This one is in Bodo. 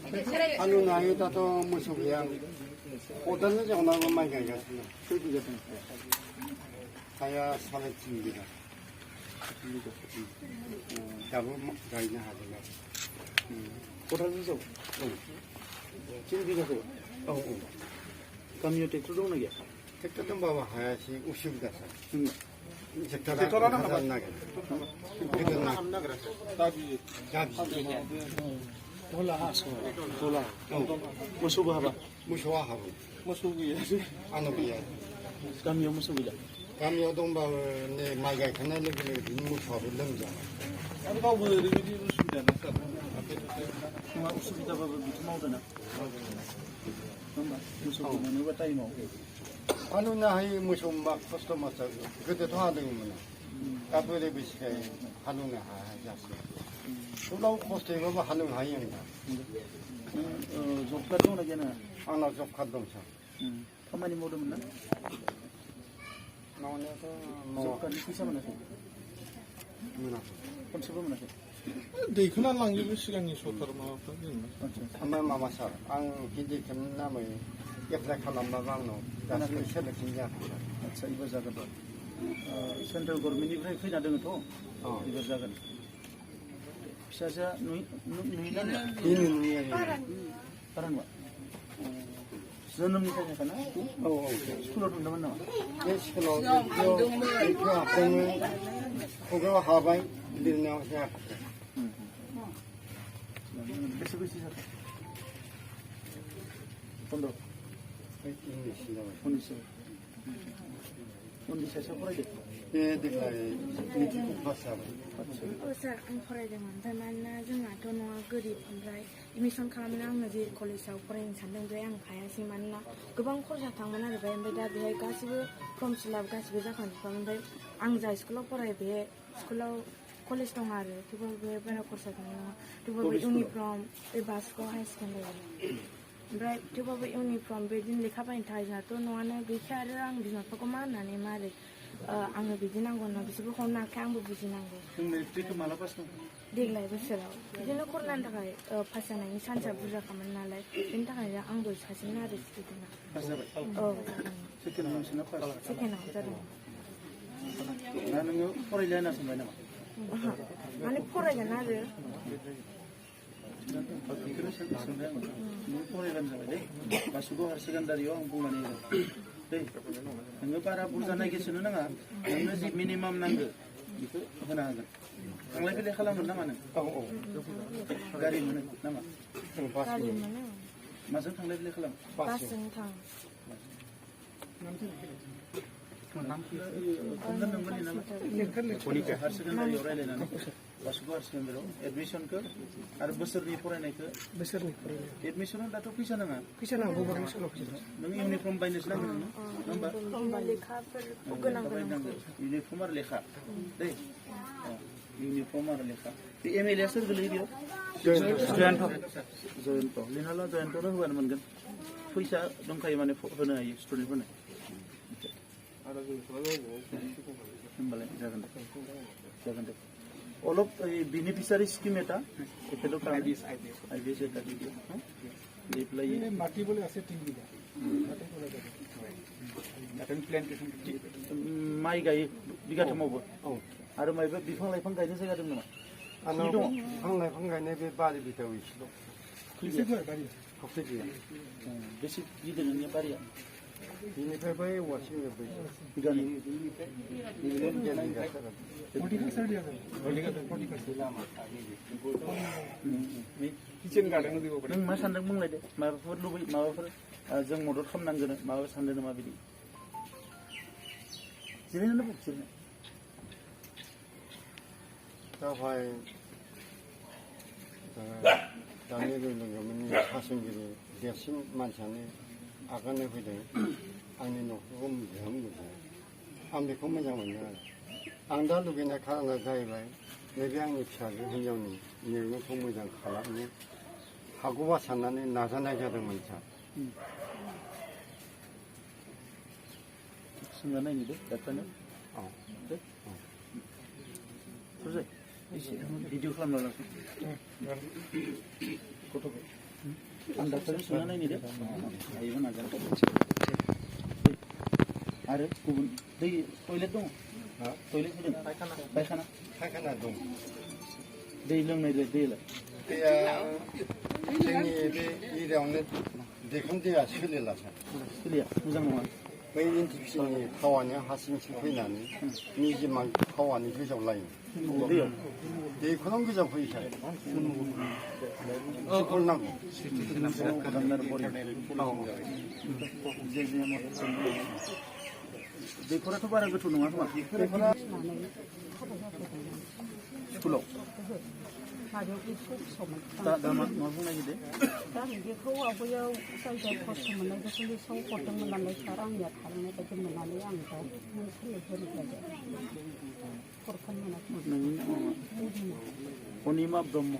हालेवनाय दाथ' मोसौ गैया खदालजों जावनाबो माइ गायगासिनो खै बिगा दं हाया 3.5 बिगा दाबो गायनो हादों खदालजों जाव औ 3 बिगाखौ औ औ गामियाव ट्रेक्टर दंना गैया ट्रेक्टर दंबाबो हाया एसे उसुबिदासो ट्रेक्टरा नांगौ दला मोसौबो हाबा मोसौआ हाबो मोसौ गैया आंनाव गैया गामियाव मोसौ गैया गामियाव दंबाबो नै माइ गायखांनाय लोगो लोगो मोसौआबो लोमजाबाय आरो गावबो ओरैबायदि उसुबिदा ना सार नङा उसुबिदाबाबो बिदि मावदों ना होमबा मोसौखौ मोनोबा टाइमाव हालेवनो हायो मोसौ मा खस्थ' मस्थ' गोदोथ' हालेवोमोन दा बोराय बैसोखाय हालेवनो हाया जासै थेवब्लाबो खस्थ'यैबाबो हालेवनो हायो नोंथां जब कार्ड दंना गैया नोंहा आंनाव जब कार्ड दं सार खामानि मावदोंमोन ना मावनायाथ' जब कार्डनि फैसा मोनाखै मोनाखै खनसेबो मोनाखै दैखोना लांजोबो सिगांनि सरखार माबाफ्रा जेनेबा ओमफ्राय माबा सार आं हिन्दी फिल्मनि नामै एप्लाइ खालामबाबो आंनाव दासिम सेलेकसन जायाखै सार आदसा एबार जागोन र' सेन्ट्रेल गभर्नमेन्टनिफ्राय फैना दोङोथ' एबार जागोन फिसाजोआ नुयोना बेनो नुयो बारा नुवा जोनोमनिफ्रायनो ना औ स्कुलाव थांदोंमोन नामा बे स्कुलाव हाबदोंमोन खुगायाव हाबाय लिरनायाव जायाखै बेसे बैसो जाखो 15 इंलिसनि जाबाय 19 उन्दै सासेयाव फरायदो बे देग्लाय मेट्रिकखौ पास जाबाय सार आं फरायदोंमोन ओमफ्राय मानोना जोंनाथ' न'आ गोरिब ओमफ्राय एडमिसन खालामनो आङो जे कलेजाव फरायनो सानदों ओमफ्राय आं हायासै मानोना गोबां खरसा थांमोन आरो ओमफ्राय दा बेहाय गासिबो फर्म फिलाप गासिबो जाखांजोबखामोन ओमफ्राय आं जाय स्कुलाव फरायो बे स्कुलाव कलेज दं आरो थेवबाबो बेहाय बारा खरसा थाङो नङा थेवबाबो इउनिफर्म बे बासुगाव हायार सेकेन्डारि ओमफ्राय थेवबाबो इउनिफर्म बेदिनो लेखा बायनो थाखाय जोंहाथ' न'आनो गैखाया आरो आं बिमा बिफाखौ मा होननानै मारै आङो बिदि नांगौ होनना बिसोरबो हरनो हाखाया आंबो बुजिनांगौ मेट्रिकखौ माला पास दं देग्लाय बोसोराव बिदिनो कर'नानि थाखाय पास जानायनि चान्सआ बुरजाखामोन नालाय बेनि थाखायनो आंबो सासेमोन आरो स्टुडेन्टआ पास जाबाय औ सेकेन्ड नोंसोरना पास सेकेन्डआव जादों दा नोङो फरायलिया होनना सानबाय नामा माने फरायगोन आरो बेखौनो सोंबाय आङो नों फरायबानो जाबाय दै बासुगाव हायार सेकेन्डारियाव आं बुंनानै दै नोङो बारा बुरजा नायगिरसोनो नाङा नोंनो जि मिनिमाम नांगौ बेखौ होनो हागोन थांलाय फैलाय खालामगोन नामा नों गारि मोनो नामा गारि मोनो माजों थांलाय फैलाय खालाम बासजों थां हायार सेकेन्डारियाव रायज्लायनानै बासुगाव हायार सेकेन्डारियाव एडमिसनखौ आरो बोसोरनि फरायनायखौ एडमिसनाव दाथ' फैसा नाङा नों इउनिफर्म बायनोसो नांगोन नङा होमबा इउनिफर्म आरो लेखा दै इउनिफर्म आरो लेखा बे एम एल ए सोर गोलैयो बेयाव जयन्त लिरना ला जयन्तनो होबानो मोनगोन फैसा दंखायो माने होनो हायो स्टुडेन्टफोरनो होमबालाय जागोन दे অলপ বেনিফিচিয়ারি স্কিম এটা এফেলো আইবিএস এটা দিও এপ্লাই মাটি বলে আছে 3 বিঘা এখন প্ল্যান্টেশন মাই গাय बिगाथामावबो आरो मायबा बिफां लाइफां गायनो जायगा दं नामा आंनाव बिफां लाइफां गायनाय बे बारि बिथायाव एसेल' फख्रि गैया बेसे गिदिर नोंनि बारिया बेनिफ्राय बै औवासिम बिगानै किचेन गार्डेन नों मा सानदों बुंलायदो माबाफोर माबाफोर जों मदद खालामनांगोन माबा सानदों नामा बिदि जिरायनानै बुं जिरायना दावहाय दानि लोगोनि सासनगिरि देरसिन मानसियानो आगान होफैदों आंनि न'खरखौ मोजां मोजां आं बेखौ मोजां मोनो आरो आं दा लुबैनाय खारना जाहैबाय नैबे आंनि फिसाजो हिन्जावनि मेगनखौ मोजां खालामनो हागौबा साननानै नाजानाय जादोंमोन सार सोंना नायनो डाक्टारनो एसे भिडिअ खालामना लाखो गथ'खौ आं डाक्टारजों सोंना नायनि दे हायोबा नाजागोन आरो गुबुन दै टयलेट दङ टयलेट होदों पायखाना फायखाना दं दै लोंनाय दैलाय दैया जोंनि बे एरियायावनो दैखर दैया सोलिला सार सोलिया मोजां नङा बै एनटिपिसिनि थावानो हा सिंसिम फैनानै निजिमा थावानि गोजाव लायो दैयाव दैखराव गोजाव फैयो सार दैखर नांगौ दैखराथ' बारा गोथौ नङा खोमा दैखरा स्कुलाव दा मा बुंनो नागिरदों दा बेखौ आवगायाव जायगायाव खस्थ' मोननायखौ लिस्टआव हरदोंमोन नालाय सार आंनिया थालांनाय बायदि मोननानै आं दा नों सोलोंथाइ हरफानो मोनाखै नोंनि अनिमा ब्रह्म